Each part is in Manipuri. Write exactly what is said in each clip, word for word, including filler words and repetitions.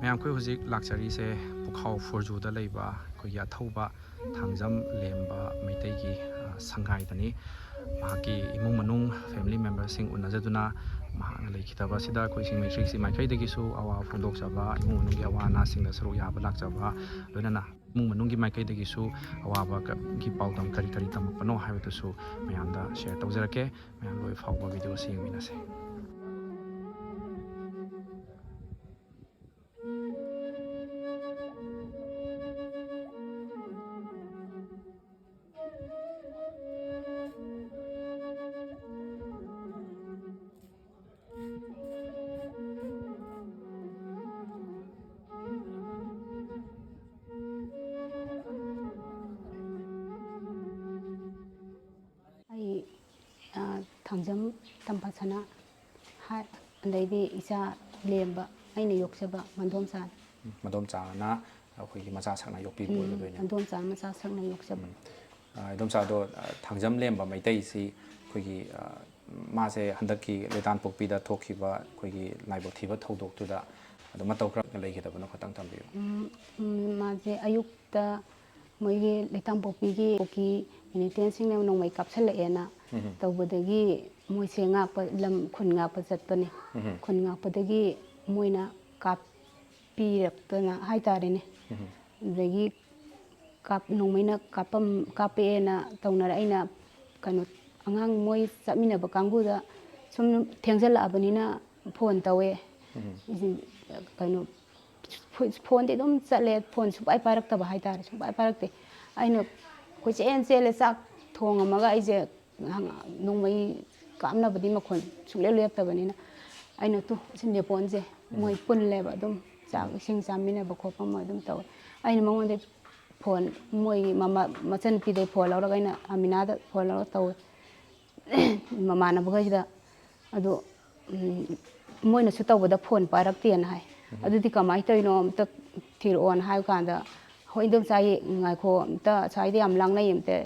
ꯃꯌꯥꯝ, ꯑꯩꯈꯣꯏ ꯍꯧꯖꯤꯛ ꯂꯥꯛꯆꯔꯤꯁꯦ ꯄꯨꯈꯥꯎ ꯐꯣꯔꯖꯨꯗ ꯂꯩꯕ ꯑꯩꯈꯣꯏꯒꯤ ꯑꯊꯧꯕ ꯊꯥꯡꯖꯝ ꯂꯦꯝꯕ ꯃꯩꯇꯩꯒꯤ, ꯑ, ꯁꯪꯒꯥꯏꯗꯅꯤ꯫ ꯃꯍꯥꯛꯀꯤ ꯏꯃꯨꯡ ꯃꯅꯨꯡ, family memberꯁꯤꯡ ꯎꯅꯖꯗꯨꯅ ꯃꯍꯥꯛꯅ ꯂꯩꯈꯤꯗꯕ ꯑꯁꯤꯗ ꯑꯩꯈꯣꯏ ꯏꯁꯤꯡ ꯃꯩꯁꯤꯡꯁꯤ ꯃꯥꯏꯀꯩꯗꯒꯤꯁꯨ ꯑꯋꯥꯕ ꯐꯣꯡꯗꯣꯛꯆꯕ, ꯏꯃꯨꯡ ꯃꯅꯨꯡꯒꯤ ꯑꯋꯥ ꯑꯅꯥꯁꯤꯡꯗ ꯁꯔꯨꯛ ꯌꯥꯕ ꯂꯥꯛꯆꯕ, ꯂꯣꯏꯅꯅ ꯏꯃꯨꯡ ꯃꯅꯨꯡꯒꯤ ꯃꯥꯏꯀꯩꯗꯒꯤꯁꯨ ꯑꯋꯥꯕꯒꯤ ꯄꯥꯎꯗꯝ ꯀꯔꯤ ꯀꯔꯤ ꯇꯝꯃꯛꯄꯅꯣ ꯍꯥꯏꯕꯗꯨꯁꯨ ꯃꯌꯥꯝꯗ share ꯇꯧꯖꯔꯛꯀꯦ꯫ ꯃꯌꯥꯝ ꯂꯣꯏ ꯐꯥꯎꯕ video ꯑꯁꯤ ꯌꯦꯡꯃꯤꯟꯅꯁꯦ꯫ ꯑꯩ, ꯑ, ꯊꯥꯡꯖꯝ ꯇꯝꯐꯥꯁꯅꯥ ꯍꯥꯏ, ꯑꯗꯩꯗꯤ ꯏꯆꯥ ꯂꯦꯝꯕ ꯑꯩꯅ ꯌꯣꯛꯆꯕ ꯃꯟꯗꯣꯝꯆꯥꯅꯤ꯫ ꯃꯗꯣꯝꯆꯥꯅ ꯑꯩꯈꯣꯏꯒꯤ ꯃꯆꯥ ꯁꯛꯅ ꯌꯣꯛꯄꯤꯕ ꯎꯝ, ꯑꯣꯏꯒꯗꯣꯏꯅꯦ꯫ ꯃꯟꯗꯣꯝꯆꯥ ꯃꯆꯥ ꯁꯛꯅ ꯌꯣꯛꯆꯕ꯫ ꯎꯝ꯫ ꯑ, ꯏꯗꯣꯝꯆꯥꯗꯣ, ꯑ, ꯊꯥꯡꯖꯝ ꯂꯦꯝꯕ ꯃꯩꯇꯩꯁꯤ ꯑꯩꯈꯣꯏꯒꯤ, ꯑ, ꯃꯥꯁꯦ ꯍꯟꯗꯛꯀꯤ ꯂꯩꯇꯥꯟꯄꯣꯛꯄꯤꯗ ꯊꯣꯛꯈꯤꯕ ꯑꯩꯈꯣꯏꯒꯤ ꯂꯥꯏꯕꯛ ꯊꯤꯕ ꯊꯧꯗꯣꯛꯇꯨꯗ ꯑꯗꯨ ꯃꯇꯧ ꯀꯔꯝꯅ ꯂꯩꯈꯤꯗꯕꯅꯣ ꯈꯇꯪ ꯊꯝꯕꯤꯌꯨ꯫ ꯎꯝ, ꯎꯝ, ꯃꯥꯁꯦ ꯑꯌꯨꯛꯇ ꯃꯣꯏꯒꯤ ꯂꯩꯇꯥꯝꯄꯣꯛꯄꯤꯒꯤ ꯀꯨꯀꯤ ꯃꯤꯂꯤꯇꯦꯟꯁꯤꯡꯅ ꯅꯣꯡꯃꯩ ꯀꯥꯞꯁꯜꯂꯛꯑꯦꯅ ꯎꯝ꯫ ꯇꯧꯕꯗꯒꯤ ꯃꯣꯏꯁꯦ ꯉꯥꯛꯄ, ꯂꯝ ꯈꯨꯟ ꯉꯥꯛꯄ ꯆꯠꯄꯅꯦ꯫ ꯎꯝ꯫ ꯈꯨꯟ ꯉꯥꯛꯄꯗꯒꯤ ꯃꯣꯏꯅ ꯀꯥꯞꯄꯤꯔꯛꯇꯅ ꯍꯥꯏꯇꯥꯔꯦꯅꯦ꯫ ꯎꯝ꯫ ꯑꯗꯒꯤ ꯀꯥꯞ-, ꯅꯣꯡꯃꯩꯅ ꯀꯥꯞꯄꯝ-, ꯀꯥꯞꯄꯛꯑꯦꯅ ꯇꯧꯅꯔꯦ꯫ ꯑꯩꯅ ꯀꯩꯅꯣ, ꯑꯉꯥꯡ ꯃꯣꯏ ꯆꯠꯃꯤꯟꯅꯕ ꯀꯥꯡꯕꯨꯗ ꯁꯨꯝ ꯊꯦꯡꯖꯜꯂꯛꯑꯕꯅꯤꯅ phone ꯇꯧꯋꯦ꯫ ꯎꯝ꯫ ꯀꯩꯅꯣ, ꯐꯣꯟꯗꯤ ꯑꯗꯨꯝ ꯆꯠꯂꯦ, phone ꯁꯨꯡꯄꯥꯏ ꯄꯥꯏꯔꯛꯇꯕ ꯍꯥꯏꯇꯥꯔꯦ, ꯁꯨꯡꯄꯥꯏ ꯄꯥꯏꯔꯛꯇꯦ꯫ ꯑꯩꯅ ꯀꯣꯏꯆꯦꯟ ꯆꯦꯜꯂꯦ, ꯆꯥꯛ ꯊꯣꯡꯉꯝꯃꯒ ꯑꯩꯁꯦ ꯅꯣꯡꯃꯩ ꯀꯥꯞꯅꯕꯗꯤ ꯃꯈꯣꯟ ꯁꯨꯡꯂꯦꯞ ꯂꯦꯞꯇꯕꯅꯤꯅ ꯑꯩꯅ, "ꯇꯨ, ꯁꯤ ꯅꯦꯄꯣꯟꯁꯦ ꯃꯣꯏ ꯄꯨꯜꯂꯦꯕ ꯑꯗꯨꯝ, ꯆꯥꯛ ꯏꯁꯤꯡ ꯆꯥꯃꯤꯟꯅꯕ ꯈꯣꯠꯄ ꯑꯃ ꯑꯗꯨꯝ ꯇꯧꯋꯦ"꯫ ꯑꯩꯅ ꯃꯉꯣꯟꯗ phone, ꯃꯣꯏꯒꯤ ꯃꯃꯥ-, ꯃꯆꯟꯅꯨꯄꯤꯗꯩ phone ꯂꯧꯔꯒ ꯑꯩꯅ ꯑꯃꯤꯅꯥꯗ phone ꯂꯧꯔꯒ ꯇꯧꯋꯦ꯫ ꯃꯃꯥꯟꯅꯕꯈꯩꯁꯤꯗ꯫ ꯑꯗꯣ, ꯎꯝ, ꯃꯣꯏꯅꯁꯨ ꯇꯧꯕꯗ phone ꯄꯥꯏꯔꯛꯇꯦꯅ ꯍꯥꯏ꯫ ꯎꯝ꯫ "ꯑꯗꯨꯗꯤ ꯀꯃꯥꯏꯅ ꯇꯧꯔꯤꯅꯣ? ꯑꯝꯇ ꯊꯤꯔꯛꯑꯣꯅ" ꯍꯥꯏꯕ ꯀꯥꯟꯗ, "ꯍꯣꯏ, ꯏꯟꯗꯣꯝꯆꯥ, ꯌꯦ-, ꯉꯥꯏꯈꯣ, ꯑꯝꯇ ꯑꯁ꯭ꯋꯥꯏꯗ ꯌꯥꯝ ꯂꯥꯡꯅꯩ, ꯑꯝꯇ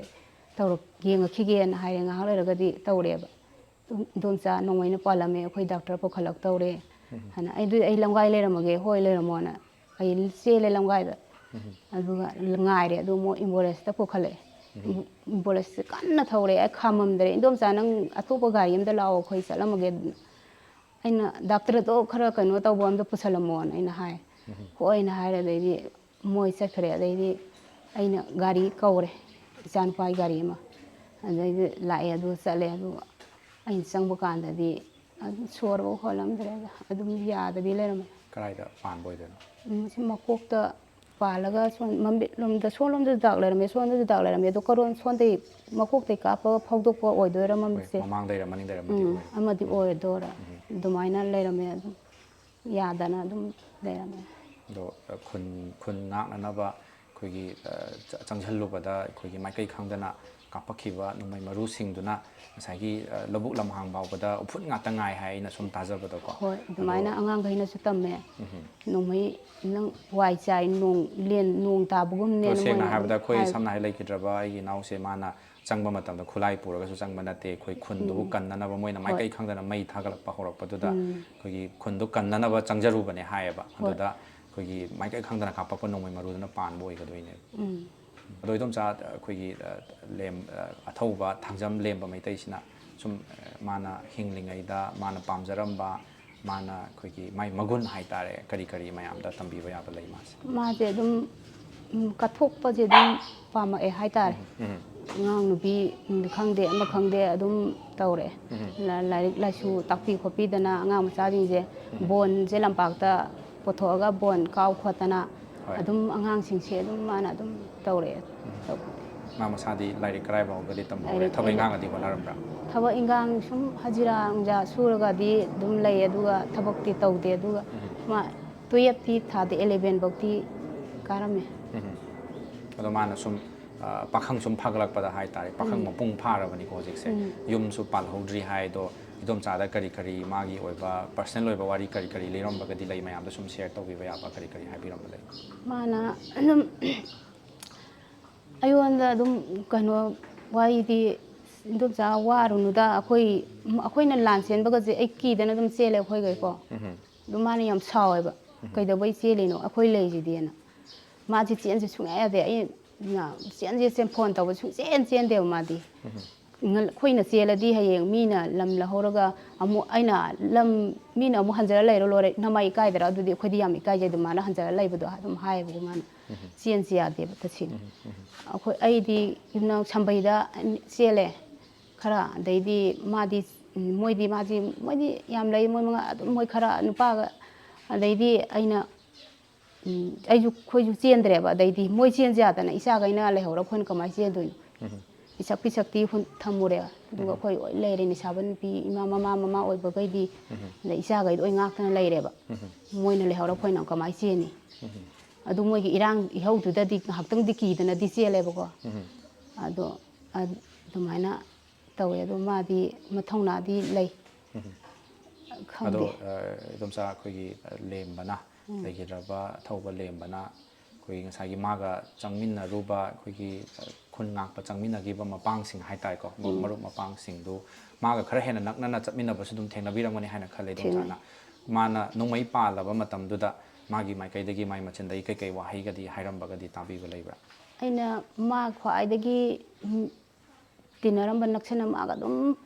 ꯇꯧꯔꯛ-, ꯌꯦꯡꯉꯛꯈꯤꯒꯦꯅ" ꯍꯥꯏꯔꯦ꯫ ꯉꯥꯏꯍꯥꯛ ꯂꯩꯔꯒꯗꯤ ꯇꯧꯔꯛꯑꯦꯕ꯫ "ꯏꯟꯗꯣꯝꯆꯥ, ꯅꯣꯡꯃꯩꯅ ꯄꯥꯜꯂꯝꯃꯦ, ꯑꯩꯈꯣꯏ doctor ꯄꯨꯈꯠꯂꯛꯇꯧꯔꯦ, ꯍꯥꯏꯅ, "ꯑꯩ ꯑꯗꯨꯗꯤ ꯑꯩ ꯂꯝꯒꯥꯏ ꯂꯩꯔꯝꯃꯒꯦ, ꯍꯣꯏ ꯂꯩꯔꯝꯃꯣꯅ" ꯑꯩ ꯆꯦꯜꯂꯦ ꯂꯝꯒꯥꯏꯗ꯫ ꯑꯗꯨꯒ ꯉꯥꯏꯔꯦ, ꯑꯗꯨ ꯑꯃꯨꯛ ambulance ꯄꯨꯈꯠꯂꯛꯑꯦ꯫ Ambulance ꯀꯟꯅ ꯊꯧꯔꯦ, ꯑꯩ ꯈꯥꯝꯃꯝꯗ꯭ꯔꯦ꯫ "ꯏꯟꯗꯣꯝꯆꯥ, ꯅꯪ ꯑꯇꯣꯞꯄ ꯒꯥꯔꯤ ꯑꯝꯗ ꯂꯥꯛꯑꯣ, ꯑꯩꯈꯣꯏ ꯆꯠꯂꯝꯃꯒꯦ꯫ ꯑꯩꯅ ꯗꯥꯛꯇꯔꯗꯣ ꯈꯔ ꯀꯩꯅꯣ ꯇꯧꯕ ꯑꯝꯗ ꯄꯨꯁꯜꯂꯝꯃꯣꯅ" ꯑꯩꯅ ꯍꯥꯏ꯫ "ꯍꯣꯏꯅ" ꯍꯥꯏꯔꯦ꯫ ꯑꯗꯩꯗꯤ ꯃꯣꯏ ꯆꯠꯈ꯭ꯔꯦ꯫ ꯑꯗꯩꯗꯤ ꯑꯩꯅ ꯒꯥꯔꯤ ꯀꯧꯔꯦ, ꯏꯆꯥꯅꯨꯄꯥꯒꯤ ꯒꯥꯔꯤ ꯑꯃ꯫ ꯑꯗꯩꯗꯤ ꯂꯥꯛꯑꯦ, ꯑꯗꯨ ꯆꯠꯂꯦ꯫ ꯑꯗꯨ ꯑꯩꯅ ꯆꯪꯕ ꯀꯥꯟꯗꯗꯤ ꯑꯗꯨꯝ ꯁꯣꯔꯐꯥꯎ ꯍꯣꯜꯂꯝꯗ꯭ꯔꯦꯗ, ꯑꯗꯨꯝ ꯌꯥꯗꯕꯤ ꯂꯩꯔꯝꯃꯦ꯫ ꯀꯗꯥꯏꯗ ꯄꯥꯟꯕ ꯑꯣꯏꯗꯣꯏꯅꯣ? ꯎꯝ, ꯁꯤ ꯃꯀꯣꯛꯇ ꯄꯥꯜꯂꯒ ꯁꯣꯝ ꯃꯃꯤꯠꯂꯣꯝꯗ, ꯁꯣꯝꯂꯣꯝꯗꯁꯨ ꯗꯥꯛ ꯂꯩꯔꯝꯃꯦ, ꯁꯣꯝꯗꯁꯨ ꯗꯥꯛ ꯂꯩꯔꯝꯃꯦ꯫ ꯑꯗꯣ ꯀꯔꯣꯟ ꯁꯣꯝꯗꯩ ꯃꯀꯣꯛꯇꯩ ꯀꯥꯞꯄꯒ ꯐꯥꯎꯗꯣꯛꯄ ꯑꯣꯏꯗꯣꯏꯔꯥ, ꯍꯣꯏ, ꯃꯃꯤꯠꯁꯦ? ꯃꯃꯥꯡꯗꯩꯔ ꯃꯅꯤꯡꯗꯩꯔ ꯑꯃꯗꯤ ꯎꯝ, ꯑꯣꯏ꯫ ꯑꯃꯗꯤ ꯑꯣꯏꯗꯣꯏꯔꯥ? ꯑꯗꯨꯃꯥꯏꯅ ꯂꯩꯔꯝꯃꯦ꯫ ꯑꯗꯨꯝ ꯌꯥꯗꯅ ꯑꯗꯨꯝ ꯂꯩꯔꯝꯃꯦ꯫ ꯑꯗꯣ ꯑ, ꯈꯨꯟ ꯈꯨꯟ ꯉꯥꯛꯅꯅꯕ ꯑꯩꯈꯣꯏꯒꯤ ꯑ, ꯆ- ꯆꯪꯁꯤꯜꯂꯨꯕꯗ ꯑꯩꯈꯣꯏꯒꯤ ꯃꯥꯏꯀꯩ ꯈꯪꯗꯅ ꯀꯥꯞꯄꯛꯈꯤꯕ ꯅꯣꯡꯃꯩ ꯃꯔꯨꯁꯤꯡꯗꯨꯅ ꯉꯁꯥꯏꯒꯤ ꯑ, ꯂꯧꯕꯨꯛ ꯂꯝꯍꯥꯡ ꯐꯥꯎꯕꯗ ꯎꯐꯨꯟ ꯉꯥꯛꯇ ꯉꯥꯏ ꯍꯥꯏ, ꯑꯩꯅ ꯁꯨꯝ ꯇꯥꯖꯕꯗꯀꯣ꯫ ꯍꯣꯏ, ꯑꯗꯨꯃꯥꯏꯅ ꯑꯉꯥꯡꯈꯩꯅꯁꯨ ꯇꯝꯃꯦ꯫ "ꯅꯣꯡꯃꯩ ꯅꯪ ꯋꯥꯏ ꯆꯥꯏ, ꯅꯣꯡ ꯂꯦꯟ, ꯅꯣꯡ ꯇꯥꯕꯒꯨꯝꯅꯦꯅ" ꯑꯗꯣ ꯁꯦꯡꯅ ꯃꯣꯏꯅ ꯍꯥꯏꯔꯕꯗ ꯑꯩꯈꯣꯏ ꯍꯥꯏ- ꯁꯝꯅ ꯍꯥꯏꯔ ꯂꯩꯈꯤꯗ꯭ꯔꯕ ꯑꯩꯒꯤ ꯏꯅꯥꯎꯁꯦ, ꯃꯥꯅ ꯆꯪꯕ ꯃꯇꯝꯗ ꯈꯨꯠꯂꯥꯏ ꯄꯨꯔꯒꯁꯨ ꯆꯪꯕ ꯅꯠꯇꯦ꯫ ꯑꯩꯈꯣꯏ ꯈꯨꯟꯗꯨꯕꯨ ꯀꯟꯅꯅꯕ ꯃꯣꯏꯅ ꯃꯥꯏꯀꯩ ꯈꯪꯗꯅ ꯃꯩ ꯊꯥꯒꯠꯂꯛꯄ ꯍꯧꯔꯛꯄꯗꯨꯗ ꯑꯩꯈꯣꯏꯒꯤ ꯈꯨꯟꯗꯨ ꯀꯟꯅꯅꯕ ꯆꯪꯖꯔꯨꯕꯅꯦ ꯍꯥꯏꯌꯦꯕ꯫ ꯑꯗꯨꯗ ꯑꯩꯈꯣꯏꯒꯤ ꯃꯥꯏꯀꯩ ꯈꯪꯗꯅ ꯀꯥꯞꯄꯛꯄ ꯅꯣꯡꯃꯩ ꯃꯔꯨꯗꯨꯅ ꯄꯥꯟꯕ ꯑꯣꯏꯒꯗꯣꯏꯅꯦꯕ꯫ ꯑꯗꯣ ꯏꯗꯣꯝꯆꯥ, ꯑꯩꯈꯣꯏꯒꯤ ꯑ, ꯂꯦꯝ ꯑ, ꯑꯊꯧꯕ ꯊꯥꯡꯖꯝ ꯂꯦꯝꯕ ꯃꯩꯇꯩꯁꯤꯅ ꯁꯨꯝ ꯑ, ꯃꯥꯅ ꯍꯤꯡꯂꯤꯉꯩꯗ ꯃꯥꯅ ꯄꯥꯝꯖꯔꯝꯕ, ꯃꯥꯅ ꯑꯩꯈꯣꯏꯒꯤ ꯃꯥꯏ ꯃꯒꯨꯟ ꯍꯥꯏꯇꯥꯔꯦ, ꯀꯔꯤ ꯀꯔꯤ ꯃꯌꯥꯝꯗ ꯇꯝꯕꯤꯕ ꯌꯥꯕ ꯂꯩ ꯃꯥꯁꯦ? ꯃꯥꯁꯦ ꯑꯗꯨꯝ, ꯎꯝ, ꯀꯠꯊꯣꯛꯄꯁꯦ ꯑꯗꯨꯝ ꯄꯥꯝꯃꯛꯑꯦ ꯍꯥꯏꯇꯥꯔꯦ꯫ ꯑꯉꯥꯡ ꯅꯨꯄꯤ, ꯎꯝ, ꯈꯪꯗꯦ, ꯑꯃ ꯈꯪꯗꯦ, ꯑꯗꯨꯝ ꯇꯧꯔꯛꯑꯦ꯫ ꯂꯥ- ꯂꯥꯏꯔꯤꯛ ꯂꯥꯏꯁꯨ ꯇꯥꯛꯄꯤ ꯈꯣꯠꯄꯤꯗꯅ ꯑꯉꯥꯡ ꯃꯆꯥꯁꯤꯡꯁꯦ ꯕꯣꯟꯁꯦ ꯂꯝꯄꯥꯛꯇ ꯄꯨꯊꯣꯛꯑꯒ ꯕꯣꯟ ꯀꯥꯎ ꯈꯣꯠꯇꯅ ꯍꯣꯏ꯫ ꯑꯗꯨꯝ ꯑꯉꯥꯡꯁꯤꯡꯁꯦ ꯑꯗꯨꯝ ꯃꯥꯅ ꯑꯗꯨꯝ ꯇꯧꯔꯛꯑꯦ꯫ ꯇꯧꯕꯗꯤ꯫ ꯃꯥ ꯃꯁꯥꯗꯤ ꯂꯥꯏꯔꯤꯛ ꯀꯔꯥꯏ ꯐꯥꯎꯕꯗꯤ ꯇꯝꯍꯧꯔꯦ? ꯂꯥꯏꯔꯤꯛ ꯊꯕꯛ ꯑꯩꯅ- ꯏꯪꯈꯥꯡꯒꯗꯤ ꯍꯣꯠꯅꯔꯝꯕ꯭ꯔꯥ? ꯊꯕꯛ ꯏꯟꯈꯥꯡ ꯁꯨꯝ ꯍꯖꯤꯔꯥ ꯅꯨꯡꯖꯥ ꯁꯨꯔꯒꯗꯤ ꯑꯗꯨꯝ ꯂꯩ, ꯑꯗꯨꯒ ꯊꯕꯛꯇꯤ ꯇꯧꯗꯦ꯫ ꯑꯗꯨꯒ ꯃꯥ ꯇꯨꯌꯦꯞꯇꯤ ꯊꯥꯗꯦ, ꯑꯦꯂꯦꯚꯦꯟ ꯐꯧꯗꯤ ꯀꯥꯔꯝꯃꯦ꯫ ꯎꯝ꯫ ꯑꯗꯣ ꯃꯥꯅ ꯁꯨꯝ ꯑ, ꯄꯥꯈꯪ ꯁꯨꯝ ꯐꯒꯠꯂꯛꯄꯗ ꯍꯥꯏꯇꯥꯔꯦ, ꯄꯥꯈꯪ ꯃꯄꯨꯡ ꯐꯥꯔꯕꯅꯤꯀꯣ ꯍꯧꯖꯤꯛꯁꯦ꯫ ꯎꯝ꯫ ꯌꯨꯝꯁꯨ ꯄꯥꯜꯍꯧꯗ꯭ꯔꯤ ꯍꯥꯏ꯫ ꯑꯗꯣ ꯏꯗꯣꯝꯆꯥꯗ ꯀꯔꯤ ꯀꯔꯤ ꯃꯥꯒꯤ ꯑꯣꯏꯕ personal ꯑꯣꯏꯕ ꯋꯥꯔꯤ ꯀꯔꯤ ꯀꯔꯤ ꯂꯩꯔꯝꯕꯒꯗꯤ ꯂꯩ, ꯃꯌꯥꯝꯗ ꯁꯨꯝ share ꯇꯧꯕꯤꯕ ꯌꯥꯕ ꯀꯔꯤ ꯀꯔꯤ ꯍꯥꯏꯕꯤꯔꯝꯕ ꯂꯩ? ꯃꯥꯅ ꯑꯗꯨꯝ ꯑꯩꯉꯣꯟꯗ ꯑꯗꯨꯝ ꯀꯩꯅꯣ ꯋꯥꯔꯤꯗꯤ "ꯏꯟꯗꯣꯝꯆꯥ, ꯋꯥꯔꯨꯅꯨꯗ, ꯑꯩꯈꯣꯏ ꯑꯩꯈꯣꯏꯅ ꯂꯥꯟ ꯆꯦꯟꯕꯒꯁꯦ ꯑꯩ ꯀꯤꯗꯅ ꯑꯗꯨꯝ ꯆꯦꯜꯂꯦ ꯑꯩꯈꯣꯏꯈꯩꯀꯣ꯫ ꯑꯗꯨ ꯃꯥꯅ ꯌꯥꯝ ꯁꯥꯎꯋꯦꯕ, "ꯀꯩꯗꯧꯕꯩ ꯆꯦꯜꯂꯤꯅꯣ, ꯑꯩꯈꯣꯏ ꯂꯩꯁꯤꯗꯤꯅ"꯫ ꯃꯥꯁꯦ ꯆꯦꯟꯁꯦ ꯁꯨꯡꯌꯥ ꯌꯥꯗꯦ꯫ ꯑꯩ ꯆꯦꯟꯁꯦ ꯆꯦꯟ, ꯐꯣꯟ ꯇꯧꯕ ꯁꯨꯡꯆꯦꯟ ꯆꯦꯟꯗꯦꯕ ꯃꯥꯗꯤ꯫ ꯑꯩꯈꯣꯏꯅ ꯆꯦꯜꯂꯗꯤ ꯍꯌꯦꯡ ꯃꯤꯅ ꯂꯝ ꯂꯧꯍꯧꯔꯒ ꯑꯃꯨꯛ ꯑꯩꯅ ꯂꯝ, ꯃꯤꯅ ꯑꯃꯨꯛ ꯍꯟꯖꯔ ꯂꯩꯔꯣ ꯂꯣꯏꯔꯦ, ꯅꯃꯥꯏ ꯏꯀꯥꯏꯗꯔ? ꯑꯗꯨꯗꯤ ꯑꯩꯈꯣꯏꯗꯤ ꯌꯥꯝ ꯏꯀꯥꯏꯖꯩ ꯑꯗꯨꯃꯥꯏꯅ ꯍꯟꯖꯔ ꯂꯩꯕꯗꯣ ꯑꯗꯨꯝ ꯍꯥꯏꯌꯦꯕꯀꯣ ꯃꯥꯅ꯫ ꯆꯦꯟꯁꯤ ꯌꯥꯗꯦꯕ ꯇꯁꯦꯡꯅ꯫ ꯑꯩꯈꯣꯏ, ꯑꯩꯗꯤ ꯌꯨꯝꯅꯥꯝ ꯁꯝꯕꯩꯗ ꯆꯦꯜꯂꯦ ꯈꯔ, ꯑꯗꯩꯗꯤ ꯃꯥꯗꯤ, ꯃꯣꯏꯗꯤ, ꯃꯥꯁꯤ, ꯃꯣꯏꯗꯤ ꯌꯥꯝ ꯂꯩ, ꯃꯣꯏ ꯃꯉꯥ ꯑꯗꯨꯝ, ꯃꯣꯏ ꯈꯔ ꯅꯨꯄꯥꯒ, ꯑꯗꯩꯗꯤ ꯑꯩꯅ, ꯑꯩꯁꯨ, ꯑꯩꯈꯣꯏꯁꯨ ꯆꯦꯟꯗ꯭ꯔꯦꯕ꯫ ꯑꯗꯩꯗꯤ ꯃꯣꯏ ꯆꯦꯟꯁꯤ ꯌꯥꯗꯅ ꯏꯆꯥꯈꯩꯅ ꯂꯩꯍꯧꯔ ꯑꯩꯈꯣꯏꯅ ꯀꯃꯥꯏꯅ ꯆꯦꯟꯗꯣꯏꯅꯣ? ꯄꯤꯁꯛ ꯄꯤꯁꯛꯇꯤ ꯊꯝꯃꯨꯔꯦ꯫ ꯑꯗꯨꯒ ꯑꯩꯈꯣꯏ ꯂꯣꯏ ꯂꯩꯔꯦ, ꯅꯤꯁꯥꯕ ꯅꯨꯄꯤ, ꯏꯃꯥ, ꯃꯃꯥ, ꯃꯃꯥ ꯑꯣꯏꯕꯈꯩꯗꯤ, ꯑꯗꯩ ꯏꯆꯥꯈꯩꯗꯣ ꯂꯣꯏ ꯉꯥꯛꯇꯅ ꯂꯩꯔꯦꯕ꯫ ꯃꯣꯏꯅ ꯂꯩꯍꯧꯔ ꯑꯩꯈꯣꯏꯅ ꯀꯃꯥꯏꯅ ꯆꯦꯟꯅꯤ? ꯑꯗꯨ ꯃꯣꯏꯒꯤ ꯏꯔꯥꯡ ꯏꯍꯧꯗꯨꯗꯗꯤ ꯉꯥꯏꯍꯥꯛꯇꯪꯗꯤ ꯀꯤꯗꯅꯗꯤ ꯆꯦꯜꯂꯦꯕꯀꯣ꯫ ꯑꯗꯣ ꯑꯗꯨꯃꯥꯏꯅ ꯇꯧꯋꯦ꯫ ꯑꯗꯣ ꯃꯥꯗꯤ ꯃꯊꯧꯅꯥꯗꯤ ꯂꯩ꯫ ꯑꯗꯣ ꯈꯪꯗꯦ꯫ ꯏꯗꯣꯝꯆꯥ, ꯑꯩꯈꯣꯏꯒꯤ ꯂꯦꯝꯕꯅ, ꯂꯩꯈꯤꯗ꯭ꯔꯕ ꯑꯊꯧꯕ ꯂꯦꯝꯕꯅ ꯑꯩꯈꯣꯏꯒꯤ ꯉꯁꯥꯏꯒꯤ ꯃꯥꯒ ꯆꯪꯃꯤꯟꯅꯔꯨꯕ, ꯑꯩꯈꯣꯏꯒꯤ ꯈꯨꯟ ꯉꯥꯛꯄ ꯆꯪꯃꯤꯟꯅꯈꯤꯕ ꯃꯄꯥꯡꯁꯤꯡ ꯍꯥꯏꯇꯥꯔꯦꯀꯣ, ꯃꯔꯨꯞ ꯃꯄꯥꯡꯁꯤꯡꯗꯨ ꯃꯥꯒ ꯈꯔ ꯍꯦꯟꯅ ꯅꯛꯅꯅ ꯆꯠꯃꯤꯟꯅꯕꯁꯨ ꯑꯗꯨꯝ ꯊꯦꯡꯅꯕꯤꯔꯝꯒꯅꯤ ꯍꯥꯏꯅ ꯈꯜꯂꯦ꯫ ꯏꯗꯣꯝꯆꯥꯅ ꯃꯥꯅ ꯅꯣꯡꯃꯩ ꯄꯥꯜꯂꯕ ꯃꯇꯝꯗꯨꯗ ꯃꯥꯒꯤ ꯃꯥꯏꯀꯩꯗꯒꯤ, ꯃꯥꯏ ꯃꯆꯤꯟꯗꯒꯤ ꯀꯩꯀꯩ ꯋꯥꯍꯩꯒꯗꯤ ꯍꯥꯏꯔꯝꯕꯒꯗꯤ ꯇꯥꯕꯤꯕ ꯂꯩꯕ꯭ꯔꯥ? ꯑꯩꯅ ꯃꯥ ꯈ꯭ꯋꯥꯏꯗꯒꯤ ꯇꯤꯟꯅꯔꯝꯕ, ꯅꯛꯁꯟꯅ ꯃꯥꯒ ꯑꯗꯨꯝ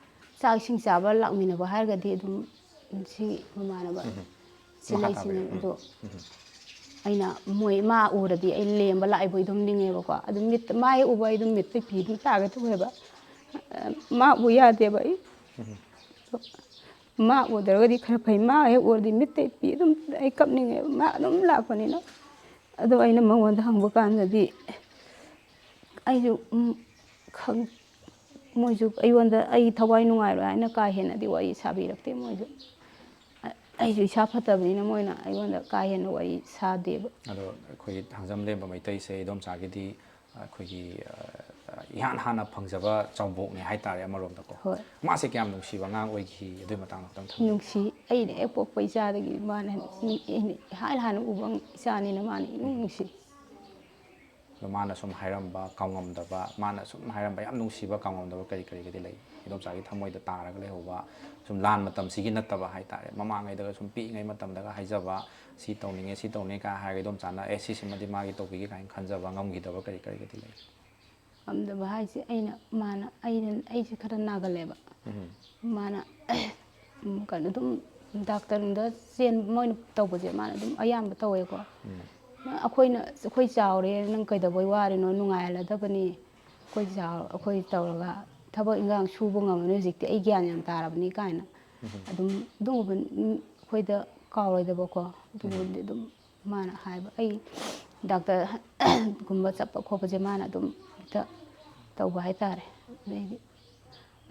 ꯆꯥꯛ ꯏꯁꯤꯡ ꯆꯥꯕ ꯂꯥꯛꯃꯤꯟꯅꯕ ꯍꯥꯏꯔꯒꯗꯤ ꯑꯗꯨꯝ ꯁꯤ ꯃꯃꯥꯟꯅꯕ ꯁꯤ ꯂꯩꯁꯤꯅꯦ꯫ ꯑꯗꯣ ꯑꯩꯅ ꯃꯣꯏ ꯃꯥ ꯎꯔꯗꯤ ꯑꯩ ꯂꯦꯝꯕ ꯂꯥꯛꯏꯕꯣꯏ ꯑꯗꯨꯝ ꯅꯤꯡꯉꯦꯕꯀꯣ꯫ ꯑꯗꯨꯝ ꯃꯤꯠ, ꯃꯥ ꯍꯦꯛ ꯎꯕ ꯑꯩ ꯑꯗꯨꯝ ꯃꯤꯠꯇꯩ ꯄꯤ ꯑꯗꯨꯝ ꯇꯥꯒꯦ ꯇꯧꯋꯦꯕ꯫ ꯃꯥ ꯎ ꯌꯥꯗꯦꯕ ꯑꯩ꯫ ꯃꯥ ꯎꯗ꯭ꯔꯒꯗꯤ ꯈꯔ ꯐꯩ꯫ ꯃꯥ ꯍꯦꯛ ꯎꯔꯗꯤ ꯃꯤꯠꯇꯩ ꯄꯤ ꯑꯗꯨꯝ ꯑꯩ ꯀꯞꯅꯤꯡꯉꯦꯕ꯫ ꯃꯥ ꯑꯗꯨꯝ ꯂꯥꯛꯄꯅꯤꯅ꯫ ꯑꯗꯣ ꯑꯩꯅ ꯃꯉꯣꯟꯗ ꯍꯪꯕ ꯀꯥꯟꯗꯗꯤ ꯑꯩꯁꯨ ꯈꯪ-, ꯃꯣꯏꯁꯨ ꯑꯩꯉꯣꯟꯗ ꯑꯩ ꯊꯋꯥꯏ ꯅꯨꯡꯉꯥꯏꯔꯣꯏ ꯍꯥꯏꯅ ꯀꯥ ꯍꯦꯟꯅꯗꯤ ꯋꯥꯔꯤ ꯁꯥꯕꯤꯔꯛꯇꯦ ꯃꯣꯏꯁꯨ꯫ ꯑꯩꯁꯨ ꯏꯁꯥ ꯐꯠꯇꯕꯅꯤꯅ ꯃꯣꯏꯅ ꯑꯩꯉꯣꯟꯗ ꯀꯥ ꯍꯦꯟꯅ ꯋꯥꯔꯤ ꯁꯥꯗꯦꯕ꯫ ꯑꯗꯣ ꯑꯩꯈꯣꯏꯒꯤ ꯊꯥꯡꯖꯝ ꯂꯦꯝꯕ ꯃꯩꯇꯩꯁꯦ ꯏꯗꯣꯝꯆꯥꯒꯤꯗꯤ ꯑꯩꯈꯣꯏꯒꯤ, ꯑ, ꯏꯍꯥꯟ ꯍꯥꯟꯅ ꯐꯪꯖꯕ ꯆꯥꯎꯕꯣꯛꯅꯦ ꯍꯥꯏꯇꯥꯔꯦ ꯑꯃꯔꯣꯝꯗꯀꯣ꯫ ꯍꯣꯏ꯫ ꯃꯥꯁꯦ ꯀꯌꯥꯝ ꯅꯨꯡꯁꯤꯕ ꯑꯉꯥꯡ ꯑꯣꯏꯈꯤ ꯑꯗꯨꯒꯤ ꯃꯇꯥꯡꯗ ꯈꯤꯇꯪ ꯊꯝꯕꯤꯌꯨ꯫ ꯅꯨꯡꯁꯤ꯫ ꯑꯩꯅ ꯍꯦꯛ ꯄꯣꯛꯄ ꯏꯆꯥꯗꯒꯤ ꯃꯥꯅ ꯍꯦꯟꯅ ꯅꯨꯡ-, ꯑꯩꯅ ꯏꯍꯥꯟ ꯍꯥꯟꯅ ꯎꯕ ꯏꯆꯥꯅꯤꯅ ꯃꯥꯅ ꯏꯅꯨꯡ ꯅꯨꯡꯁꯤ꯫ ꯃꯥꯅ ꯁꯨꯝ ꯍꯥꯏꯔꯝꯕ ꯀꯥꯎꯉꯝꯗꯕ, ꯃꯥꯅ ꯁꯨꯝ ꯍꯥꯏꯔꯝꯕ ꯌꯥꯝ ꯅꯨꯡꯁꯤꯕ ꯀꯥꯎꯉꯝꯗꯕ ꯀꯔꯤ ꯀꯔꯤꯒꯗꯤ ꯂꯩ? ꯏꯗꯣꯝꯆꯥꯒꯤ ꯊꯃꯣꯏꯗ ꯇꯥꯔꯒ ꯂꯩꯍꯧꯕ, ꯁꯨꯝ ꯂꯥꯟ ꯃꯇꯝꯁꯤꯒꯤ ꯅꯠꯇꯕ ꯍꯥꯏꯇꯥꯔꯦ, ꯃꯃꯥꯡꯉꯩꯗꯒ ꯁꯨꯝ ꯄꯤꯛꯏꯉꯩ ꯃꯇꯝꯗꯒ ꯍꯥꯏꯖꯕ, "ꯁꯤ ꯇꯧꯅꯤꯡꯉꯦ, ꯁꯤ ꯇꯧꯅꯤꯡꯉꯦ" ꯀꯥꯏ ꯍꯥꯏꯔꯒ ꯏꯗꯣꯝꯆꯥꯅ, "ꯑꯦ, ꯁꯤꯁꯤꯃꯗꯤ ꯃꯥꯒꯤ ꯇꯧꯕꯤꯒꯦ" ꯀꯥꯏꯅ ꯈꯟꯖꯕ, ꯉꯝꯈꯤꯗꯕ ꯀꯔꯤ ꯀꯔꯤꯒꯗꯤ ꯂꯩ? ꯉꯝꯗꯕ ꯍꯥꯏꯁꯦ, ꯑꯩꯅ, ꯃꯥꯅ, ꯑꯩꯅ, ꯑꯩꯁꯦ ꯈꯔ ꯅꯥꯒꯜꯂꯦꯕ꯫ ꯎꯝ꯫ ꯃꯥꯅ ꯎꯝ, ꯀꯩꯅꯣ, ꯑꯗꯨꯝ ꯗꯥꯛꯇꯔꯗ ꯆꯦꯟ-, ꯃꯣꯏꯅ ꯇꯧꯕꯁꯦ ꯃꯥꯅ ꯑꯗꯨꯝ ꯑꯌꯥꯝꯕ ꯇꯧꯋꯦꯀꯣ꯫ ꯎꯝ꯫ "ꯑꯩꯈꯣꯏꯅ, ꯑꯩꯈꯣꯏ ꯆꯥꯎꯔꯦ, ꯅꯪ ꯀꯩꯗꯧꯕꯩ ꯋꯥꯔꯤꯅꯣ? ꯅꯨꯡꯉꯥꯏꯍꯜꯂꯗꯕꯅꯤ꯫ ꯑꯩꯈꯣꯏ ꯆꯥꯎ-, ꯑꯩꯈꯣꯏ ꯇꯧꯔꯒ ꯊꯕꯛ ꯏꯟꯈꯥꯡ ꯁꯨꯕ ꯉꯝꯃꯅꯤ, ꯍꯧꯖꯤꯛꯇꯤ ꯑꯩ ꯒ꯭ꯌꯥꯟ ꯌꯥꯝ ꯇꯥꯔꯕꯅꯤ" ꯀꯥꯏꯅ꯫ ꯎꯝ꯫ ꯑꯗꯨꯝ ꯑꯗꯨꯒꯨꯝꯕ, ꯎꯝ, ꯑꯩꯈꯣꯏꯗ ꯀꯥꯎꯔꯣꯏꯗꯕꯀꯣ, ꯎꯝ꯫ ꯑꯗꯨꯒꯨꯝꯕꯗꯤ ꯑꯗꯨꯝ ꯃꯥꯅ ꯍꯥꯏꯕ, ꯑꯩ ꯗꯥꯛꯇꯔꯒꯨꯝꯕ ꯆꯠꯄ ꯈꯣꯠꯄꯁꯦ ꯃꯥꯅ ꯑꯗꯨꯝ ꯍꯦꯛꯇ ꯇꯧꯕ ꯍꯥꯏꯇꯥꯔꯦ꯫ ꯑꯗꯩꯗꯤ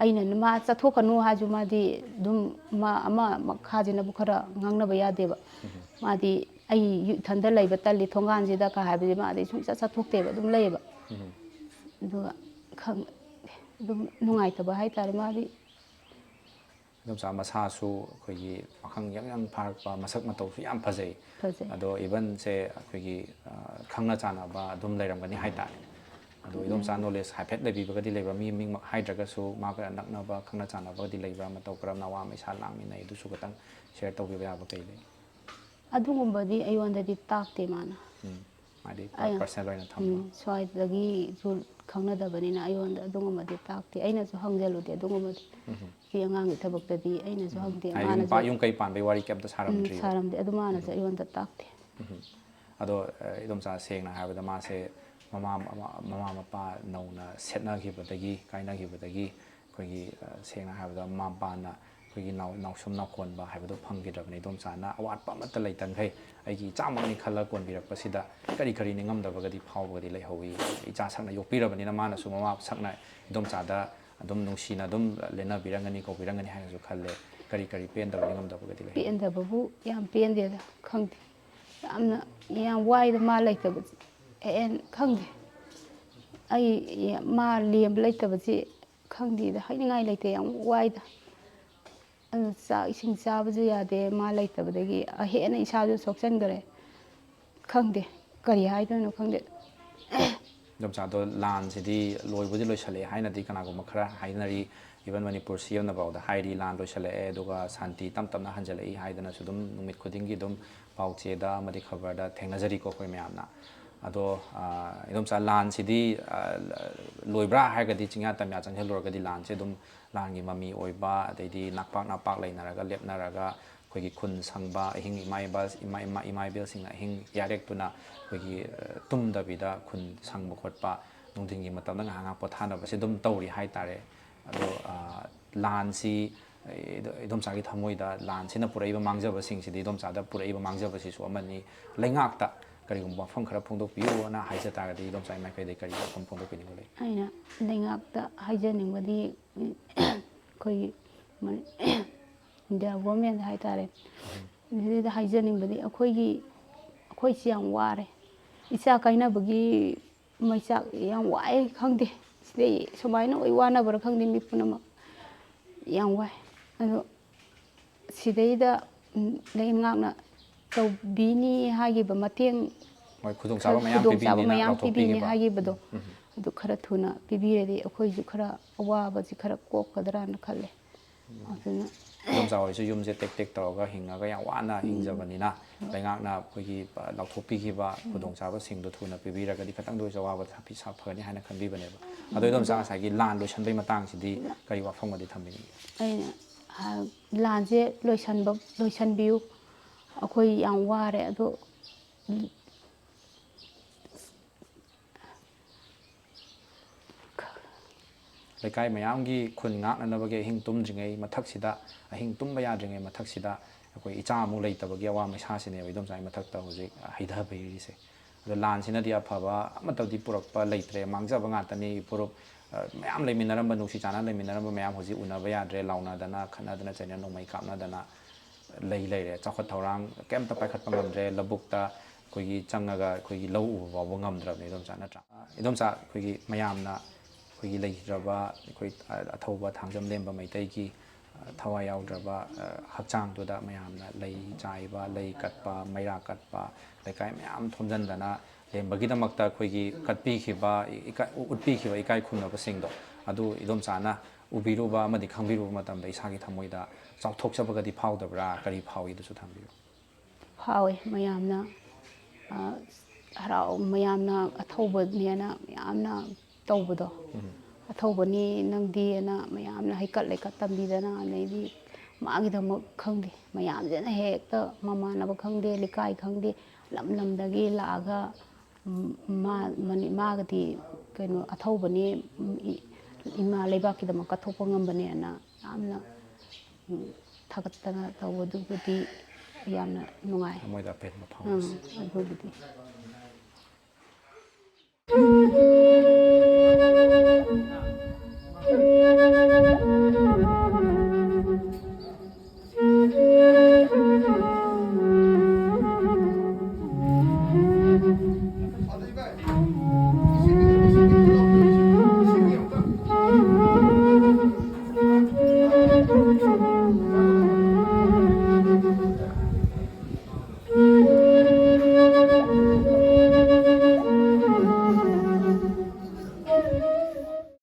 ꯑꯩꯅ ꯃꯥ ꯆꯠꯊꯣꯛꯀꯅꯨ ꯍꯥꯏꯔꯁꯨ ꯃꯥꯗꯤ ꯑꯗꯨꯝ ꯃꯥ ꯑꯃ ꯃꯈꯥꯁꯤꯅꯕꯨ ꯈꯔ ꯉꯥꯡꯅꯕ ꯌꯥꯗꯦꯕ꯫ ꯎꯝ꯫ ꯃꯥꯗꯤ "ꯑꯩ ꯌꯨ-, ꯏꯊꯟꯗ ꯂꯩꯕ ꯇꯜꯂꯤ ꯊꯣꯡꯒꯥꯟꯁꯤꯗ" ꯀ ꯍꯥꯏꯕꯁꯦ ꯃꯥꯗꯤ ꯁꯨꯡꯆꯠ ꯆꯠꯊꯣꯛꯇꯦꯕ, ꯑꯗꯨꯝ ꯂꯩꯌꯦꯕ꯫ ꯎꯝ꯫ ꯑꯗꯨꯒ ꯈꯪ-, ꯑꯗꯨꯝ ꯅꯨꯡꯉꯥꯏꯇꯕ ꯍꯥꯏꯇꯥꯔꯦ ꯃꯥꯗꯤ꯫ ꯏꯗꯣꯝꯆꯥ ꯃꯁꯥꯁꯨ ꯑꯩꯈꯣꯏꯒꯤ ꯄꯥꯈꯪ ꯌꯥꯡ ꯌꯥꯡ ꯐꯥꯔꯛꯄ, ꯃꯁꯛ ꯃꯇꯧꯁꯨ ꯌꯥꯝ ꯐꯖꯩ꯫ ꯐꯖꯩ꯫ ꯑꯗꯣ even ꯁꯦ ꯑꯩꯈꯣꯏꯒꯤ, ꯑ, ꯈꯪꯅ ꯆꯥꯟꯅꯕ ꯑꯗꯨꯝ ꯂꯩꯔꯝꯒꯅꯤ ꯍꯥꯏꯇꯥꯔꯦ꯫ ꯑꯗꯣ ꯏꯗꯣꯝꯆꯥ ꯎꯝ꯫ Knowledge ꯍꯥꯏꯐꯦꯠ ꯂꯩꯕꯤꯕꯒꯗꯤ ꯂꯩꯕ꯭ꯔꯥ? ꯃꯤ ꯃꯤꯡꯃꯛ ꯍꯥꯏꯗ꯭ꯔꯒꯁꯨ ꯃꯥꯒ ꯅꯛꯅꯕ ꯈꯪꯅ ꯆꯥꯟꯅꯕꯒꯗꯤ ꯂꯩꯕ꯭ꯔꯥ? ꯃꯇꯧ ꯀꯔꯝꯅ ꯑꯋꯥ ꯃꯩꯁꯥ ꯂꯥꯡꯃꯤꯟꯅꯩ? ꯑꯗꯨꯁꯨ ꯈꯤꯇꯪ share ꯇꯧꯕꯤꯕ ꯌꯥꯕ ꯀꯩ ꯂꯩ? ꯑꯗꯨꯒꯨꯝꯕꯗꯤ ꯑꯩꯉꯣꯟꯗꯗꯤ ꯇꯥꯛꯇꯦ ꯃꯥꯅ꯫ ꯎꯝ꯫ ꯍꯥꯏꯗꯤ ꯑꯩ personal ꯑꯣꯏꯅ ꯊꯝꯕ? ꯎꯝ, ꯁ꯭ꯋꯥꯏꯗꯒꯤꯁꯨ ꯈꯪꯅꯗꯕꯅꯤꯅ ꯑꯩꯉꯣꯟꯗ ꯑꯗꯨꯒꯨꯝꯕꯗꯤ ꯇꯥꯛꯇꯦ꯫ ꯑꯩꯅꯁꯨ ꯍꯪꯖꯜꯂꯨꯗꯦ ꯑꯗꯨꯒꯨꯝꯕꯗꯤ꯫ ꯎꯝ꯫ ꯅꯨꯄꯤ ꯑꯉꯥꯡꯒꯤ ꯊꯕꯛꯇꯗꯤ ꯑꯩꯅꯁꯨ ꯎꯝ꯫ ꯍꯪꯗꯦ, ꯍꯥꯏꯗꯤ ꯃꯥꯅꯁꯨ ꯅꯨꯄꯥ ꯌꯨꯝ ꯀꯩ ꯄꯥꯟꯕꯩ ꯋꯥꯔꯤ ꯀꯩꯝꯇ ꯎꯝ, ꯁꯥꯔꯝꯗ꯭ꯔꯤ꯫ ꯁꯥꯔꯝꯗꯦ꯫ ꯑꯗꯨ ꯃꯥꯅꯁꯨ ꯎꯝ꯫ ꯑꯩꯉꯣꯟꯗ ꯇꯥꯛꯇꯦ꯫ ꯎꯝ꯫ ꯑꯗꯣ, ꯑ, ꯏꯗꯣꯝꯆꯥ, ꯁꯦꯡꯅ ꯍꯥꯏꯔꯕꯗ ꯃꯥꯁꯦ ꯃꯃꯥ, ꯃꯃꯥ, ꯃꯃꯥ ꯃꯄꯥ ꯅꯧꯅ ꯁꯦꯠꯅꯈꯤꯕꯗꯒꯤ, ꯀꯥꯏꯅꯈꯤꯕꯗꯒꯤ ꯑꯩꯈꯣꯏꯒꯤ, ꯑ, ꯁꯦꯡꯅ ꯍꯥꯏꯔꯕꯗ ꯃꯃꯥ ꯃꯄꯥꯅ ꯑꯩꯈꯣꯏꯒꯤ ꯅꯥꯎ-, ꯅꯥꯎꯁꯨꯝ ꯅꯥꯎꯀꯣꯟꯕ ꯍꯥꯏꯕꯗꯣ ꯐꯪꯈꯤꯗ꯭ꯔꯕꯅꯤ꯫ ꯏꯗꯣꯝꯆꯥꯅ ꯑꯋꯥꯠꯄ ꯑꯃꯠꯇ ꯂꯩꯇꯈꯩ ꯑꯩꯒꯤ ꯏꯆꯥꯃꯛꯅꯤ ꯈꯜꯂ ꯀꯣꯟꯕꯤꯔꯛꯄꯁꯤꯗ ꯀꯔꯤ ꯀꯔꯤ ꯅꯤꯡꯉꯝꯗꯕꯒꯗꯤ ꯐꯥꯎꯕꯒꯗꯤ ꯂꯩꯍꯧꯋꯤ? ꯏꯆꯥ ꯁꯛꯅ ꯌꯣꯛꯄꯤꯔꯕꯅꯤꯅ ꯃꯥꯅꯁꯨ ꯃꯃꯥ ꯁꯛꯅ ꯏꯗꯣꯝꯆꯥꯗ ꯑꯗꯨꯝ ꯅꯨꯡꯁꯤꯅ ꯑꯗꯨꯝ ꯂꯦꯟꯅꯕꯤꯔꯝꯒꯅꯤ, ꯀꯧꯕꯤꯔꯝꯒꯅꯤ ꯍꯥꯏꯅꯁꯨ ꯈꯜꯂꯦ꯫ ꯀꯔꯤ ꯀꯔꯤ ꯄꯦꯟꯗꯕ, ꯅꯤꯡꯉꯝꯗꯕꯒꯗꯤ ꯂꯩꯍꯧꯋꯤ? ꯄꯦꯟꯗꯕꯕꯨ ꯌꯥꯝ ꯄꯦꯟꯗꯦꯗ, ꯈꯪꯗꯦ꯫ ꯌꯥꯝꯅ, ꯌꯥꯝ ꯋꯥꯏꯗ ꯃꯥ ꯂꯩꯇꯕꯁꯦ꯫ ꯑꯦ, ꯈꯪꯗꯦ꯫ ꯑꯩ ꯃꯥ ꯂꯦꯝꯕ ꯂꯩꯇꯕꯁꯤ ꯈꯪꯗꯦꯗ, ꯍꯥꯏꯅꯤꯡꯉꯥꯏ ꯂꯩꯇꯦ, ꯌꯥꯝ ꯋꯥꯏꯗ꯫ ꯑꯗꯨ ꯆꯥꯛ ꯏꯁꯤꯡ ꯆꯥꯕꯁꯨ ꯌꯥꯗꯦ, ꯃꯥ ꯂꯩꯇꯕꯗꯒꯤ ꯍꯦꯟꯅ ꯏꯁꯥꯁꯨ ꯁꯣꯛꯆꯟꯈꯔꯦ꯫ ꯈꯪꯗꯦ, ꯀꯔꯤ ꯍꯥꯏꯗꯣꯏꯅꯣ ꯈꯪꯗꯦ꯫ ꯏꯗꯣꯝꯆꯥꯗꯣ, ꯂꯥꯟꯁꯤꯗꯤ ꯂꯣꯏꯕꯨꯗꯤ ꯂꯣꯏꯁꯤꯜꯂꯛꯑꯦ ꯍꯥꯏꯅꯗꯤ ꯀꯅꯥꯒꯨꯝꯕ ꯈꯔ ꯍꯥꯏꯅꯔꯤ꯫ Even ꯃꯅꯤꯄꯨꯔ ꯁꯤ ꯑꯦꯝꯅ ꯐꯥꯎꯗ ꯍꯥꯏꯔꯤ, ꯂꯥꯟ ꯂꯣꯏꯁꯤꯜꯂꯛꯑꯦ, ꯑꯗꯨꯒ ꯁꯥꯟꯇꯤ ꯇꯞ ꯇꯞꯅ ꯍꯟꯖꯤꯜꯂꯛꯏ ꯍꯥꯏꯗꯅꯁꯨ ꯑꯗꯨꯝ ꯅꯨꯃꯤꯠ ꯈꯨꯗꯤꯡꯒꯤ ꯑꯗꯨꯝ ꯄꯥꯎ ꯆꯦꯗ ꯑꯃꯗꯤ ꯈꯕꯔꯗ ꯊꯦꯡꯅꯖꯔꯤꯀꯣ ꯑꯩꯈꯣꯏ ꯃꯌꯥꯝꯅ꯫ ꯑꯗꯣ, ꯑ, ꯏꯗꯣꯝꯆꯥ, ꯂꯥꯟꯁꯤꯗꯤ, ꯑ, ꯂꯣꯏꯕ꯭ꯔꯥ ꯍꯥꯏꯔꯒꯗꯤ ꯆꯤꯡꯌꯥ ꯇꯝꯌꯥ ꯆꯪꯁꯤꯜꯂꯨꯔꯒꯗꯤ ꯂꯥꯟꯁꯦ ꯑꯗꯨꯝ ꯂꯥꯟꯒꯤ ꯃꯃꯤ ꯑꯣꯏꯕ, ꯑꯗꯩꯗꯤ ꯅꯥꯛꯄꯥꯛ ꯅꯥꯛꯄꯥꯛ ꯂꯩꯅꯔꯒ ꯂꯦꯞꯅꯔꯒ ꯑꯩꯈꯣꯏꯒꯤ ꯈꯨꯟ ꯁꯪꯕ, ꯑꯍꯤꯡ ꯏꯃꯥ ꯏꯕ-, ꯏꯃꯥ, ꯏꯃꯥ, ꯏꯃꯥ ꯏꯕꯦꯜꯁꯤꯡꯅ ꯑꯍꯤꯡ ꯌꯥꯔꯦꯛꯇꯨꯅ ꯑꯩꯈꯣꯏꯒꯤ, ꯑ, ꯇꯨꯝꯗꯕꯤꯗ ꯈꯨꯟ ꯁꯪꯕ ꯈꯣꯠꯄ, ꯅꯨꯡꯊꯤꯟꯒꯤ ꯃꯇꯝꯗ ꯉꯥꯏꯍꯥꯛ ꯉꯥꯏꯍꯥꯛ ꯄꯣꯊꯥꯅꯕꯁꯦ ꯑꯗꯨꯝ ꯇꯧꯔꯤ ꯍꯥꯏꯇꯥꯔꯦ꯫ ꯑꯗꯣ, ꯑ, ꯂꯥꯟꯁꯤ, ꯑ, ꯏꯗꯣꯝꯆꯥꯒꯤ ꯊꯃꯣꯏꯗ ꯂꯥꯟꯁꯤꯅ ꯄꯨꯔꯛꯏꯕ ꯃꯥꯡꯖꯕꯁꯤꯡꯁꯤꯗꯤ ꯏꯗꯣꯝꯆꯥꯗ ꯄꯨꯔꯛꯏꯕ ꯃꯥꯡꯖꯕꯁꯤꯁꯨ ꯑꯃꯅꯤ꯫ ꯂꯩꯉꯥꯛꯇ ꯀꯔꯤꯒꯨꯝꯕ ꯋꯥꯐꯝ ꯈꯔ ꯐꯣꯡꯗꯣꯛꯄꯤꯌꯨꯅ ꯍꯥꯏꯖ ꯇꯥꯔꯒꯗꯤ ꯏꯗꯣꯝꯆꯥꯒꯤ ꯃꯥꯏꯀꯩꯗꯒꯤ ꯀꯔꯤ ꯋꯥꯐꯝ ꯐꯣꯡꯗꯣꯛꯄꯤꯅꯤꯡꯕ ꯂꯩ? ꯑꯩꯅ ꯂꯩꯉꯥꯛꯇ ꯍꯥꯏꯖꯅꯤꯡꯕꯗꯤ, ꯑꯩꯈꯣꯏꯒꯤ ꯃ-, ꯏꯟꯗꯤꯌꯥ ꯒꯣꯔꯃꯦꯟꯗ ꯍꯥꯏꯇꯥꯔꯦ, ꯁꯤꯗ ꯍꯥꯏꯖꯅꯤꯡꯕꯗꯤ ꯑꯩꯈꯣꯏꯒꯤ, ꯑꯩꯈꯣꯏꯁꯤ ꯌꯥꯝ ꯋꯥꯔꯦ꯫ ꯏꯆꯥ ꯀꯥꯏꯅꯕꯒꯤ ꯃꯩꯆꯥꯛ ꯌꯥꯝ ꯋꯥꯏ ꯈꯪꯗꯦ꯫ ꯁꯤꯗꯩ ꯁꯨꯃꯥꯏꯅ ꯂꯣꯏ ꯋꯥꯅꯕ꯭ꯔꯥ ꯈꯪꯗꯦ, ꯃꯤ ꯄꯨꯝꯅꯃꯛ ꯌꯥꯝ ꯋꯥꯏ꯫ ꯑꯗꯣ ꯁꯤꯗꯩꯗ, ꯎꯝ, ꯂꯩꯉꯥꯛꯅ ꯇꯧꯕꯤꯅꯤ ꯍꯥꯏꯈꯤꯕ ꯃꯇꯦꯡ, ꯍꯣꯏ, ꯈꯨꯗꯣꯡꯆꯥꯕ ꯃꯌꯥꯝ ꯈꯨꯗꯣꯡꯆꯥꯕ ꯄꯤꯕꯤꯅꯤꯅ ꯃꯌꯥꯝ ꯄꯤꯕꯤꯅꯤ ꯂꯥꯎꯊꯣꯛꯄꯤꯈꯤꯕ꯫ ꯍꯥꯏꯈꯤꯕꯗꯣ, ꯎꯝ, ꯎꯝ꯫ ꯑꯗꯨ ꯈꯔ ꯊꯨꯅ ꯄꯤꯕꯤꯔꯗꯤ ꯑꯩꯈꯣꯏꯁꯨ ꯈꯔ ꯑꯋꯥꯕꯁꯤ ꯈꯔ ꯀꯣꯛꯀꯗ꯭ꯔꯥꯅ ꯈꯜꯂꯦ꯫ ꯑꯗꯨꯅ ꯏꯗꯣꯝꯆꯥ ꯍꯣꯏꯁꯨ ꯌꯨꯝꯁꯦ ꯇꯦꯛ ꯇꯦꯛ ꯇꯧꯔꯒ ꯍꯤꯡꯉꯒ ꯌꯥꯝ ꯋꯥꯅ ꯍꯤꯡꯖꯕꯅꯤꯅ, ꯂꯩꯉꯥꯛꯅ ꯑꯩꯈꯣꯏꯒꯤ, ꯑ, ꯂꯧꯊꯣꯛꯄꯤꯈꯤꯕ ꯈꯨꯗꯣꯡꯆꯥꯕꯁꯤꯡꯗꯣ ꯊꯨꯅ ꯄꯤꯕꯤꯔꯒꯗꯤ ꯈꯤꯇꯪꯗ ꯑꯣꯏꯔꯁꯨ ꯑꯋꯥꯕ ꯁꯥꯐꯤ-, ꯁꯥ-, ꯐꯒꯅꯤ ꯍꯥꯏꯅ ꯈꯟꯕꯤꯕꯅꯦꯕ꯫ ꯑꯗꯣ ꯏꯗꯣꯝꯆꯥ, ꯉꯁꯥꯏꯒꯤ ꯂꯥꯟ ꯂꯣꯏꯁꯟꯕꯩ ꯃꯇꯥꯡꯁꯤꯗꯤ ꯀꯔꯤ ꯋꯥꯐꯝꯒꯗꯤ ꯊꯝꯕꯤꯅꯤꯡꯉꯤ? ꯑꯩꯅ, ꯑ, ꯂꯥꯟꯁꯦ ꯂꯣꯏꯁꯟꯕ, ꯂꯣꯏꯁꯟꯕꯤꯌꯨ꯫ ꯑꯩꯈꯣꯏ ꯌꯥꯝ ꯋꯥꯔꯦ꯫ ꯑꯗꯣ ꯂꯩꯀꯥꯏ ꯃꯌꯥꯝꯒꯤ ꯈꯨꯟ ꯉꯥꯛꯅꯅꯕꯒꯤ ꯑꯍꯤꯡ ꯇꯨꯝꯗ꯭ꯔꯤꯉꯩ ꯃꯊꯛꯁꯤꯗ, ꯑꯍꯤꯡ ꯇꯨꯝꯕ ꯌꯥꯗ꯭ꯔꯤꯉꯩ ꯃꯊꯛꯁꯤꯗ ꯑꯩꯈꯣꯏ ꯏꯆꯥ ꯑꯃꯨꯛ ꯂꯩꯇꯕꯒꯤ ꯑꯋꯥ ꯃꯩꯁꯥꯁꯤꯅꯦꯕ ꯏꯗꯣꯝꯆꯥꯒꯤ ꯃꯊꯛꯇ ꯍꯧꯖꯤꯛ ꯍꯩꯊꯕꯤꯔꯤꯁꯦ꯫ ꯑꯗꯣ ꯂꯥꯟꯁꯤꯅꯗꯤ ꯑꯐꯕ ꯑꯃꯠꯇꯗꯤ ꯄꯨꯔꯛꯄ ꯂꯩꯇ꯭ꯔꯦ, ꯃꯥꯡꯖꯕ ꯉꯥꯛꯇꯅꯤ꯫ ꯏꯄꯨꯔꯨꯞ, ꯑ, ꯃꯌꯥꯝ ꯂꯩꯃꯤꯟꯅꯔꯝꯕ, ꯅꯨꯡꯁꯤ ꯆꯥꯟꯅ ꯂꯩꯃꯤꯟꯅꯔꯝꯕ ꯃꯌꯥꯝ ꯍꯧꯖꯤꯛ ꯎꯅꯕ ꯌꯥꯗ꯭ꯔꯦ, ꯂꯥꯎꯅꯗꯅ, ꯈꯠꯅꯗꯅ, ꯆꯩꯅ ꯅꯣꯡꯃꯩ ꯀꯥꯞꯅꯗꯅ ꯂꯩ ꯂꯩꯔꯦ꯫ ꯆꯥꯎꯈꯠ ꯊꯧꯔꯥꯡ ꯀꯩꯝꯇ ꯄꯥꯏꯈꯠꯄ ꯉꯝꯗ꯭ꯔꯦ꯫ ꯂꯧꯕꯨꯛꯇ ꯑꯩꯈꯣꯏꯒꯤ ꯆꯪꯉꯒ ꯑꯩꯈꯣꯏꯒꯤ ꯂꯧ ꯎꯕ ꯐꯥꯎꯕ ꯉꯝꯗ꯭ꯔꯕꯅꯦ, ꯏꯗꯣꯝꯆꯥ, ꯅꯠꯇ꯭ꯔꯥ? ꯏꯗꯣꯝꯆꯥ, ꯑꯩꯈꯣꯏꯒꯤ ꯃꯌꯥꯝꯅ ꯑꯩꯈꯣꯏꯒꯤ ꯂꯩꯈꯤꯗ꯭ꯔꯕ ꯑꯩꯈꯣꯏ ꯑꯊꯧꯕ ꯊꯥꯡꯖꯝ ꯂꯦꯝꯕ ꯃꯩꯇꯩꯒꯤ, ꯑ, ꯊꯋꯥꯏ ꯌꯥꯎꯗ꯭ꯔꯕ, ꯑ, ꯍꯛꯆꯥꯡꯗꯨꯗ ꯃꯌꯥꯝꯅ ꯂꯩ ꯆꯥꯏꯕ, ꯂꯩ ꯀꯠꯄ, ꯃꯩꯔꯥ ꯀꯠꯄ, ꯂꯩꯀꯥꯏ ꯃꯌꯥꯝ ꯊꯣꯝꯖꯤꯟꯗꯅ ꯊꯦꯝꯕꯒꯤꯗꯃꯛꯇ ꯑꯩꯈꯣꯏꯒꯤ ꯀꯠꯄꯤꯈꯤꯕ, ꯏꯀꯥꯏ-, ꯎꯠꯄꯤꯈꯤꯕ ꯏꯀꯥꯏ ꯈꯨꯝꯅꯕꯁꯤꯡꯗꯣ, ꯑꯗꯨ ꯏꯗꯣꯝꯆꯥꯅ ꯎꯕꯤꯔꯨꯕ ꯑꯃꯗꯤ ꯈꯪꯕꯤꯔꯨꯕ ꯃꯇꯝꯗ ꯏꯁꯥꯒꯤ ꯊꯃꯣꯏꯗ ꯆꯥꯎꯊꯣꯛꯆꯕꯒꯗꯤ ꯐꯥꯎꯗꯕ꯭ꯔꯥ? ꯀꯔꯤ ꯐꯥꯎꯏ? ꯑꯗꯨꯁꯨ ꯊꯝꯕꯤꯌꯨ꯫ ꯐꯥꯎꯋꯦ꯫ ꯃꯌꯥꯝꯅ, ꯑ, ꯍꯔꯥꯎ-, ꯃꯌꯥꯝꯅ ꯑꯊꯧꯕꯅꯦꯅ ꯃꯌꯥꯝꯅ ꯇꯧꯕꯗꯣ, "ꯑꯊꯧꯕꯅꯤ ꯅꯪꯗꯤꯅ" ꯃꯌꯥꯝꯅ ꯍꯩꯀꯠ ꯂꯩꯀꯠ ꯇꯝꯕꯤꯗꯅ, ꯑꯗꯩꯗꯤ ꯃꯥꯒꯤꯗꯃꯛ ꯈꯪꯗꯦ, ꯃꯌꯥꯝꯁꯤꯅ ꯍꯦꯛꯇ ꯃꯃꯥꯟꯅꯕ ꯈꯪꯗꯦ, ꯂꯩꯀꯥꯏ ꯈꯪꯗꯦ, ꯂꯝ ꯂꯝꯗꯒꯤ ꯂꯥꯛꯑꯒ, ꯎꯝ, ꯃꯥ-, ꯃꯅꯤ-, ꯃꯥꯒꯗꯤ ꯀꯩꯅꯣ ꯑꯊꯧꯕꯅꯤ, ꯎꯝ, ꯏ-, ꯏꯃꯥ ꯂꯩꯕꯥꯛꯀꯤꯗꯃꯛ ꯀꯠꯊꯣꯛꯄ ꯉꯝꯕꯅꯦꯅ ꯌꯥꯝꯅ, ꯎꯝ, ꯊꯥꯒꯠꯇꯅ ꯇꯧꯕꯗꯨꯕꯨꯗꯤ ꯌꯥꯝꯅ ꯅꯨꯡꯉꯥꯏ꯫ ꯊꯃꯣꯏꯗ ꯑꯄꯦꯟꯕ ꯎꯝ, ꯐꯥꯎꯕꯁꯦ꯫ ꯑꯗꯨꯕꯨꯗꯤ꯫